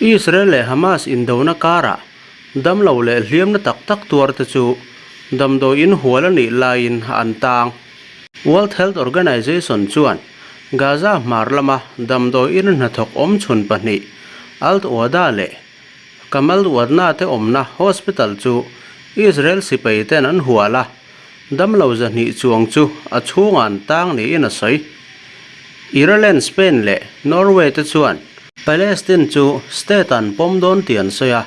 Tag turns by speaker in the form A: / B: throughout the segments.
A: Israel leh Hamas indona karah damlo leh hliamna tak tak tuarte chu damdawi in hual a nih laiin an tang. World Health Organization chuan Gaza hmar lama damdawi in hnathawk awmchhun pahnih Alt-Wada leh Kamal Wadna te awmna hospital chu Israel sipai ten an hual a, damlo 200 chuang chu a chhungah an tang niin a sawi. Ireland, Spain leh Norway te chuan Palestine chu state an pawm dawn tih an sawi a,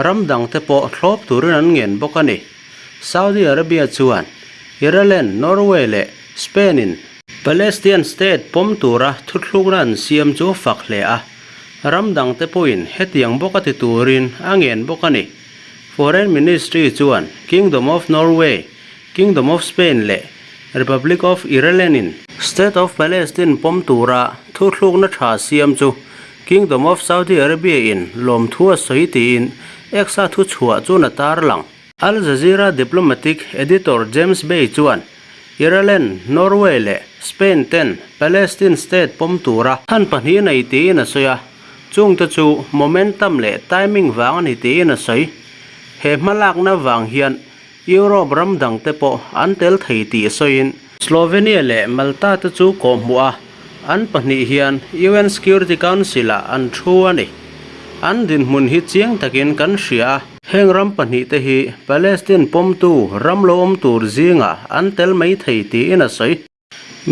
A: ram dang te pawh thlawp turin an ngen bawk a ni. Saudi Arabia chuan Ireland, Norway leh Spain in Palestine state pawm tura thuthlukna an siam chu fak hle a, ram dangte pawhin hetiang bawk a ti turin a ngen bawk a ni. Foreign Ministry chuan Kingdom of Norway, Kingdom of Spain leh Republic of Ireland in State of Palestine pawm tura thuthlukna tha siam chu Kingdom of Saudi Arabia in lawmthu a sawi tiin X-a thuchhuah chuan a tarlang. Al Jazeera diplomatic editor James Bay chuan Ireland, Norway leh Spain ten Palestine state pawm tura chhan pahnih nei tiin a sawi a, chungte chu momentum leh timing vang a ni tiin a sawi. He hmalakna vang hian Europe ram dangte pawh an tel thei tih sawiin, Slovenia leh Malta te chu kawhhmuh a, an pahnih hian UN Security Council-ah an thu a ni. An dinhmun hi chiang takin kan hria a. Heng ram pahnih te hi Palestine pawmtu ram lo awm tur zingah an tel mai thei tiin a sawi.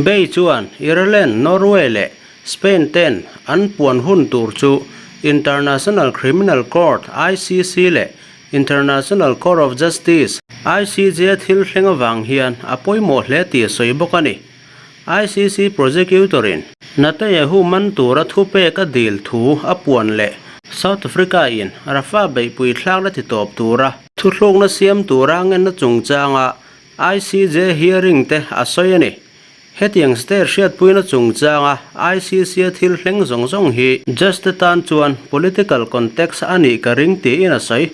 A: Bay chuan Ireland, Norway leh Spain ten an puan hun tur chu International Criminal Court, ICC, leh International Court of Justice, ICJ, thil thleng avang hian a pawimawh hle tih a sawi bawk a ni. ICC prosecutor-in Netanyahu man tura thupek a dil thu a puan leh South Africa-in Rafah beihpui thlakna ti tawp tura thuthlukna siam tura ngenna chungchanga ICJ hearing te a sawi a ni. Hetiang state hriatpuina chungchanga ICC-a thil thleng zawng zawng hi judge te tan chuan political context a nih ka ring tiin a sawi.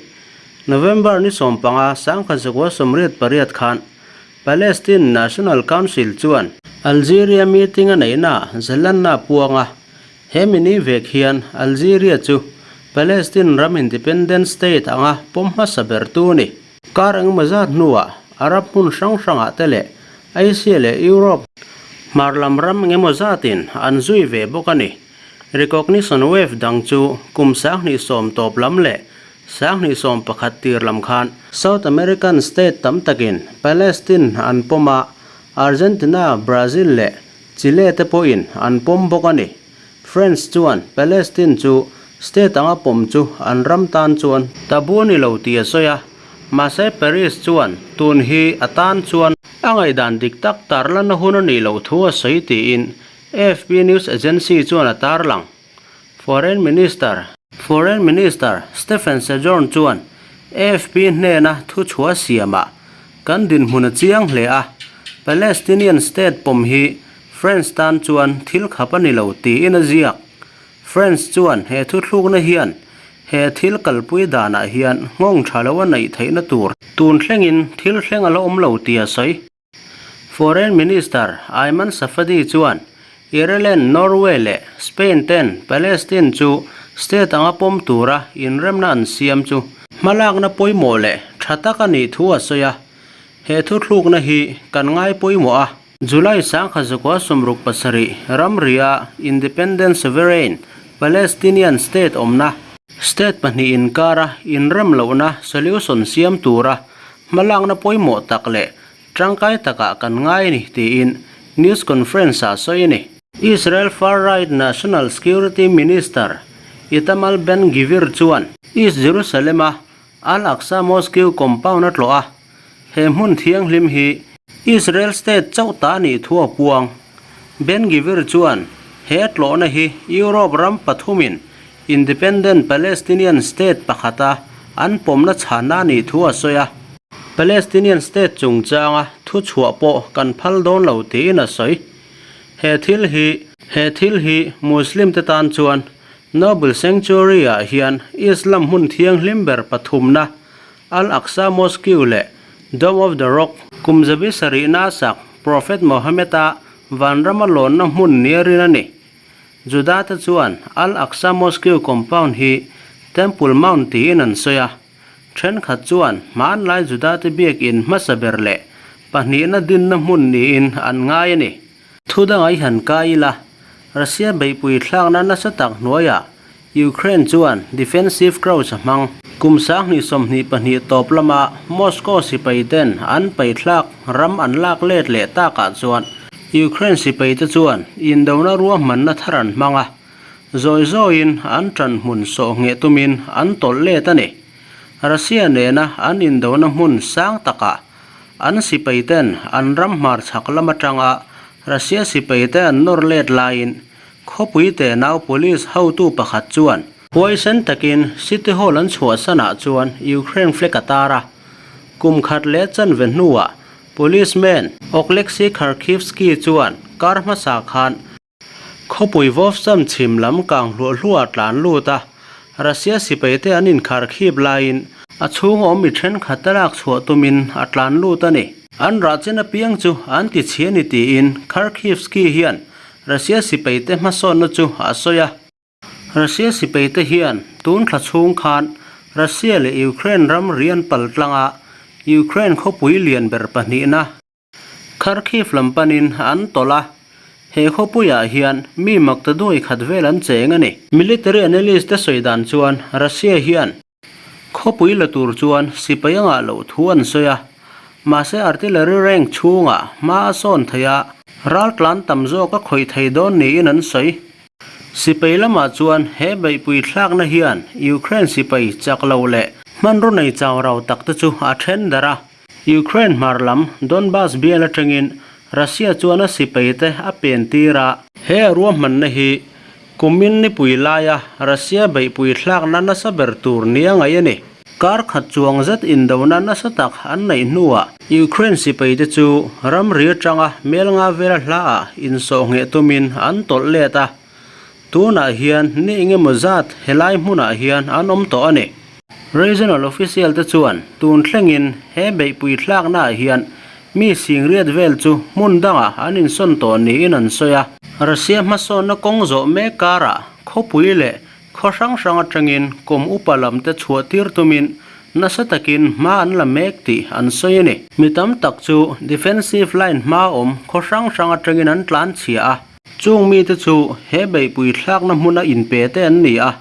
A: November ni 15, 1988 khan Palestine National Council chuan Algeria meeting a neihna Zelanna puanga he mini vek hian Algeria chu Palestine ram independent state anga pawm hmasa ber tu a ni. Kar engemaw zat hnuah Arab hmun hrang hrangah te leh Asia leh Europe hmar lam ram engemaw zatin an zui ve bawk a ni. Recognition wave dang chu kum 2010 tawp lam leh 2011 tir lam khan South American state tam takin Palestine an pawm a, Argentina, Brazil leh Chile te pawhin an pawm bawk a ni. France chuan Palestine chu state anga pawm chu an ram tan chuan taboo a ni lo tih a sawi a, mahse Paris chuan tun hi a tan chuan a ngaihdan dik tak tarlanna hun a nih loh thu a sawi tiin AFP news agency chuan a tarlang. Foreign Minister Foreign Minister Stephen Sejourn chuan AFP hnena thuchhuah siamah kan dinhmun a chiang hle a, Palestinian state pawm hi France tan chuan thil khap a ni lo tiin a ziak. France chuan he thuthlukna hian he thil kalpui danah hian nghawng tha lo a neih theihna tur tun thlengin thil thleng a la awm lo tih a sawi. Foreign Minister Ayman Safadi chuan Ireland, Norway leh Spain ten Palestine chu state anga pawm tura inremna an siam chu hmalakna pawimawh leh tha tak a nih thu a sawi a. He thuthlukna hi kan ngai pawimawh a. July 1967 ramria Independent Sovereign Palestinian State awmna, State pahnih inkara inrem lohna solution siam tura hmalakna pawimawh tak leh tangkai takah kan ngai a ni tiin news conference-ah sawi a ni. Israel far-right National Security Minister Itamar Ben-Gvir chuan East Jerusalem-a Al-Aqsa Mosque compound a tlawh a, He hmun thianghlim hi Israel state chauh ta nih thu a puang. Ben Gvir chuan he tlawhna hi Europe ram pathumin independent Palestinian state pakhata an pawmna chhanna a nih thu a sawi a. Palestinian state chungchanga thu chhuah pawh kan phal dawn lo tiin a sawi. He thil hi he thil hi Muslim te tan chuan Noble Sanctuary ah hian Islam hmun thianghlim ber pathumna Al-Aqsa Mosque leh Dome of the Rock, kum zabi sarihna sak Prophet Mohammed-a vanrama lawnna hmun nia rin a ni. Juda-te chuan Al-Aqsa Mosque compound hi Temple Mount tiin an sawi a. Thenkhat chuan hmanlai Judate biakin hmasa ber leh pahnihna dinna hmun niin an ngai a ni. Thu danga i han kai ila, Russia beihpui thlakna nasa tak hnuaiah Ukraine chuan defensive crouch a hmang. Kum 2022 tawp lama Moscow sipai ten an paithlak ram an lak let leh takah chuan Ukraine sipai te chuan indona ruahmanna thar an hmang a, zawi zawiin an ṭanhmun sawh ngheh tumin an tawlh let a ni. Russia nena an indona hmun sang takah an sipai ten an ram hmarchhak lam atanga Russia sipai te an nawr let laiin Khawpui tenau police hotu pakhat chuan huaisen takin City Hall an chhuahsanah chuan Ukraine flag a tar a. Kum khat leh chanve hnuah policeman Oleksiy Kharkivsky chuan kar hmasa khan khawpui Vovchansk chhim lam kang hluah hluah tlan lut a, Russia sipaite an inkharkhip laiin a chhung awm mi thenkhat te lak chhuah tumin a tlan lut a ni. An rah chen apiang chu an ti chhi a ni tiin Kharkivsky hian Russia sipaite hmasawnna chu a sawi a. Russia sipaite hian tun thla chhung khan Russia leh Ukraine ram ri an pal tlang a, Ukraine khawpui lian ber pahnihna, Kharkiv lam panin an tawlh a. He khawpuiah hian mi makta duai khat vel an cheng a ni. Military analyst te sawi dan chuan Russia hian Khawpui la tur chuan sipai a ngah loh thu an sawi a, mahse artillery rank chhungah hma a sawn thei a, raltlan tam zawk a khawih thei dawn niin an sawi. Sipai lamah chuan he beihpui thlakna hian Ukraine sipai chak lo leh hmanraw nei chau rau tak te chu a then darh a. Ukraine hmar lam Donbas bial atangin Russia chuan a sipai te a pen tir a. He a ruahmanna hi Kumin nipui laia Russia beihpui thlakna nasa ber tur nia ngaih a ni. Kar khat chuang zet indona nasa tak an neih hnuah Ukraine sipaite chu ramri atanga mel nga vela hlaah insawh ngheh tumin an tawlh let a. Tunah hian ni engemaw zat helai hmunah hian an awm tawh a ni. Regional official te chuan tun thlengin he beihpui thlaknaah hian mi singriat vel chu hmun dangah an insawn tawh niin an sawi a. Russia hmasawnna kawng zawh mek karah khawpui leh khaw hrang hrang atangin kum upa lam te chhuah tir tumin nasa takin hma an la mek tih an sawi a ni. Mi tam tak chu defensive line hma awm khaw hrang hrang atangin an tlan chhia a. Chung mite chu he beihpui thlakna hmuna inpe te an ni a.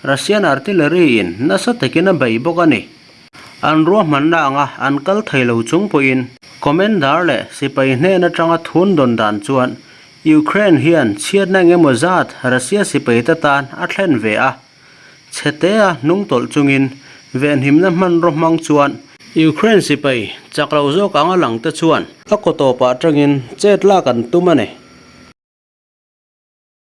A: Russian artillery in nasa takin a bei bawk a ni. An ruahmanna anga an kal thei lo chung pawhin Commander leh sipai hnen atanga thun dawn dan chuan Ukraine hian chhiatna eng emaw zat Russia sipaite tan a thlen ve a. Chhetea hnung tawlh chungin venhimna hmanraw hmang chuan Ukraine sipai chak lo zawk anga lang te chuan a kaw tawpah atangin chet lak an tum a ni.